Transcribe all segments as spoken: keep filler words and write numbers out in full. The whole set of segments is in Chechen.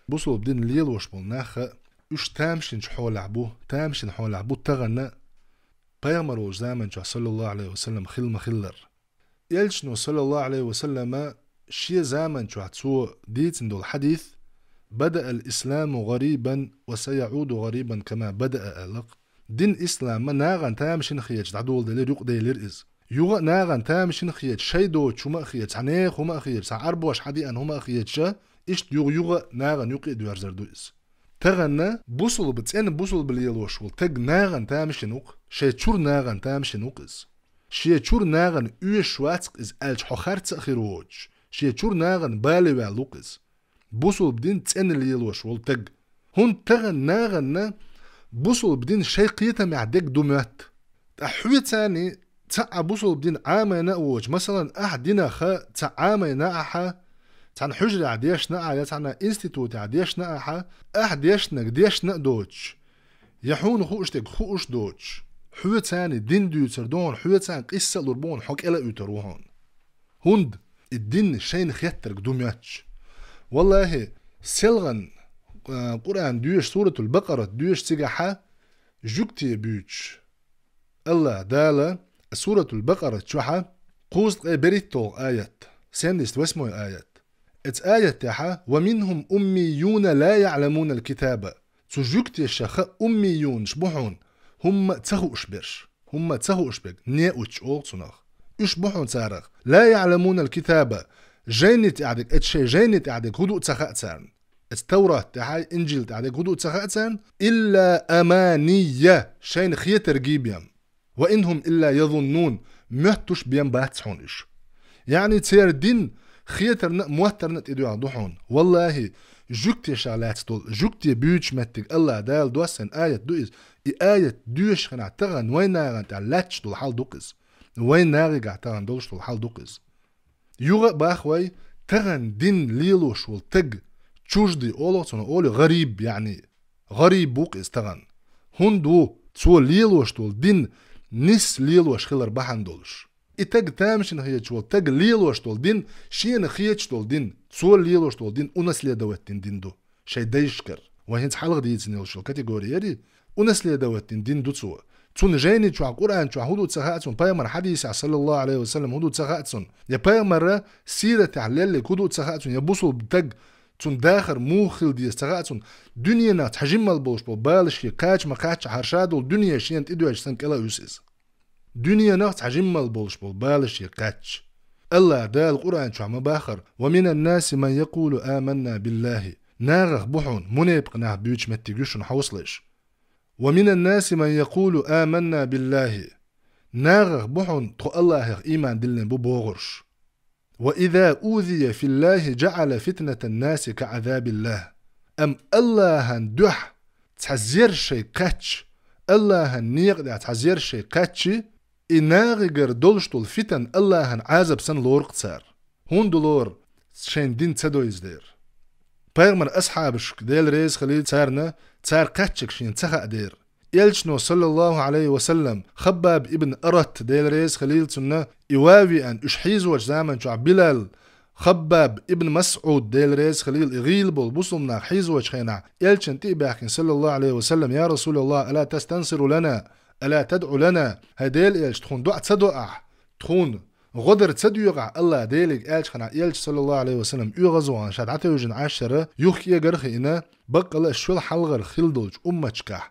Бусулба дин лелош болу нах а, уьш тамашийначу хьолехь бу, тамашийна хьолехь бу тахана, пайхамар волчу заманчохь, саллаллаху Ӏалайхи ва саллам, хилла ма-хиллара. Элчано, саллаллаху Ӏалайхи ва саллама, шен заманчохь цо дийцина долу хьадис: «Бада ал-исламу гӀарибан ва саяӀуду гӀарибан кама бадаа», аьлла-кх. Дин ислам ма нахана тамашийна хеташ дӀадоладелира, юкъаделира иза. Юха а нахана тамашийна хеташ, шайн доцуш хӀума а хеташ, цхьа нехан хӀума а хеташ, цхьа Ӏарбоша хьадеана хӀума а хеташ, иштта юха-юха а нахана юкъа а доьрзур ду иза. Тахана бусулба, цӀена бусулба лелош волу таг нахана тамашийна ву-кх, шайн чуьра нахана тамашийна ву-кх иза. Шен чуьра нахана оьшуш вац-кх иза аьлча, хьо харца а хир воцуш, шен чуьра нахана бале ваьлла ву-кх иза. Бусулба дин цӀена лелош волу таг. ХӀунда тахана нахана бусулба дин шайн кхетамехь дерг ду моьтту. Ткъа хьоьцанний цхьа а бусулба дин Ӏамийна а воцуш, масалан, ахь динах цхьа Ӏамийна ахьа, цхьана хьуьжарехь дешна ахьа, я цхьана институтехь дешна ахьа, ахь дешнарг дешна а доцуш, я хьуна хууш дерг хууш доцуш, хьоьцанний дин дуьйцур ду хьуна, хьоьцанна къийса а лур бу хьуна, хьо кӀел а уьйтур ву хьуна. ХӀунда и дин шайна хеттарг ду моьттуш. Валлахи, селхана, а, Къуръан доьшу, Суратул-Бакъарат доьшу цигахьа жуьгти буьйцуш. АллахӀ Дала Суратул-Бакъарат чохьа кхузткъе берхӀитталгӀа аят, семьдесят восьмой аят. Эцу аят тӀехьа: «Ва минхум уммиюна ла яӀламунал китаба». Цу жуьгтеша ха уммиюнаш бу хьуна, хӀумма а ца хууш берш. ХӀумма а ца хууш берг, неучаш олу цунах. Уьш бу хьуна царах: «Ла яӀламунал китаба», жайни тӀехь дерг, эцу шайн жайни тӀехь дерг хӀун ду а ца хаьа царна. Эцу Таврат тӀехьа, Инжил тӀехь дерг хӀун ду а ца хаьа царна. «Илла аманийя», шайна хетаргий бен. «Ва инхум илла язуннун», моьттуш бен бац хьуна уьш. Яъни церан дин хетарна а, моттарна а тӀедоьгӀна ду хьуна. Валлахи, жуьгтеша лаьцна долу, жуьгти буьйцуш меттиг АллахӀ Дала доссийна аят ду иза. И аят доьшуш хенахь тахана вайн нахана тӀехь лаьтташ долу хьал ду-кх иза. Вайн нахегахь тахана долуш долу хьал ду-кх иза. Юха а боху вай, тахана дин лелош волу таг, чуждый олу цунах, олу гӀариб, яъни гӀариб ву-кх иза тахана. ХӀунда ву? Цо лелош долу дин нисса лелош хилар бахьана долуш. И таг тамашийна хеташ волу таг лелош долу дин, шена хеташ долу дин, цо лелош долу дин унаследовать дина дин ду шайн дайшкара. Вай хӀинца хьалха дийцина йолуш йолу категори яри, унаследовать дина дин ду цо. Цунна жайни чохь, Къуръан чохь хӀун ду ца хаьа цунна, пайхамар хьадисехь, саллаллаху Ӏалайхи ва саллам, хӀун ду ца хаьа цунна, я пайхамара сиратехь леллиг хӀун ду ца хаьа цунна, я бусулба таг, цунна дахар муха хила деза ца хаьа цунна. Дуьненах цхьа жиммал болуш болу бала шен кхача ма кхачча, хӀара ша долу дуьне шена тӀедоьжча санна кӀела а вуьсу иза. Дуьненах цхьа жиммал болуш болу бала шен кхачча. АллахӀ Дала Къуръан чохь ма бахара: «Ва минан наси ман якулу аманна биллахи». Нахах бу хьуна, мунепакъ нах буьйцуш меттиг ю шуна хьовсалаш. «Ва минан наси ман якулу аманна биллахи». Нахах бу хьуна, тхо АллахӀах ийман диллина бу бохурш. «Ва иза узия филлахи жаӀала фитнатан наси ка Ӏазабиллах». Амма АллахӀан дуьхьа цхьа зер шайн кхаьчча, АллахӀан некъа тӀехь цхьа зер шайн кхаьчча, и нахигара долуш долу фитан АллахӀан Ӏазап санна лору-кх цара. ХӀунда лору? Шайн дин ца дойза дера. Пайхамар асхьабашка, Дела реза хилийла царна, цара кхаьччиг шена ца хаьа дера. Элчано, саллаллаху Ӏалайхи ва саллам, Хаббаб ибн Арат, Дела реза хилийла цунна, и ван веана, уьш хьийзочу заман чохь Билал, Хаббаб ибн МасӀуд, Дела реза хилийла, и гӀийла болу бусулба нах хьийзочу хенахь, Элчан тӀе а баьхкина, саллаллаху Ӏалайхи ва саллам: «Я Расулаллах, ала тастансиру лана, ала тадӀу лана?» ХӀай Дела Элча, тхуна доӀа ца до ахь? Тхуна гӀо дар ца доьгӀахь Аллах Делига, аьлча хьана Элча, саллаллаху Ӏалайхи ва саллам, оьгӀазвахана ша дӀатевжина Ӏаш шара, юха кӀегар а хиъна, баккъала а шуьла хьалхара хилла долчу умматашкахь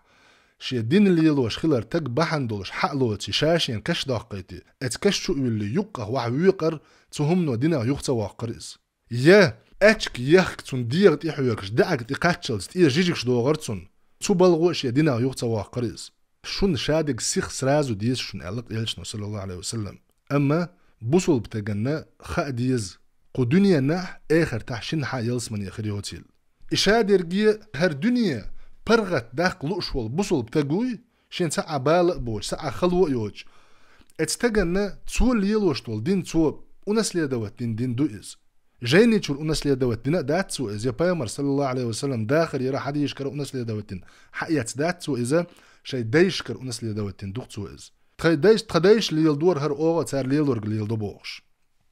шен дин лелош хилар таг бахьана долуш хьа а лоций, ша шена каш доккхуьйтий, эцу каш чу а вуьллий, юккъах ваха векъар, цу хӀумано динах юха ца воккхура иза. Я аьчка ехка цунна дегӀа тӀе хьоьгуш, даьӀахка тӀе кхаччалц тӀера жижигаш догӀура цунна, цу балхо а шен динах юха ца воккхура иза. Шуна шадерг сиха сразу деза шуна, аьлла-кх Элчано, саллаллаху Ӏалайхи ва саллам. Амма бусулба стаганна хаа деза, кху дуьненахь, эхартахь шина хьа ялсамане хир йоцийла. И шадерге хӀара дуьне паргӀат даккха лууш волу бусулба стаг вуй, шен цхьа а бала а боцуш, цхьа а хало а йоцуш. Эцу стаганна цо лелош долу дин, цо унаследовать дина дин ду иза. Жайни чуьра унаследовать дина а дац цо иза, я пайхамар, саллаллаху Ӏалайхи ва саллам, дахарера, хьадисашкара унаследовать дина хьаэцна дац цо иза, шайн дайшкара унаследовать дина ду-кх цо иза. Тхайн дайш-, тхан дайша леладора хӀара, оха а цара лелорг леладо бохуш.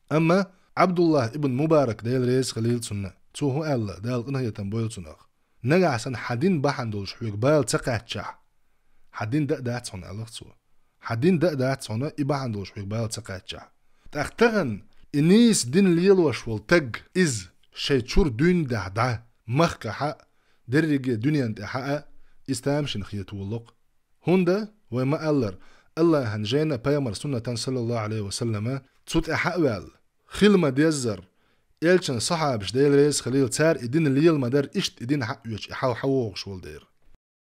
Амма Ӏабдуллах ибн Мубарак, Дела реза хилийла цунна, Цо хӀун аьлла, Дала къинхетам бойла цунах. Нагахь санна хьан дин бахьана долуш хьоьга бала ца кхаьччахь, хьан дин дан а дац хьуна, аьлла цо. Хьан дин дан а дац хьуна, и бахьана долуш хьоьга бала ца кхаьччахь. ТӀаккха тахана и нийса дин лелош волу таг, иза шайн чуьра дуьйна дӀа, махкахь а, дерриге дуьнен тӀехь а, иза тамашийна хетаволу-кх. ХӀунда вай ма-аллара, Аллахьан жайна, пайхамаран суннатан, саллаллаху Ӏалайхи ва саллама, цу тӀехь а ваьлла, хила ма-деззара, элчан сахьабаш, Дела реза хуьлийла цара, и дин лела ма-дарра, иштта и дин хьаоьцуш, и хьал хьавогӀуш волу дера.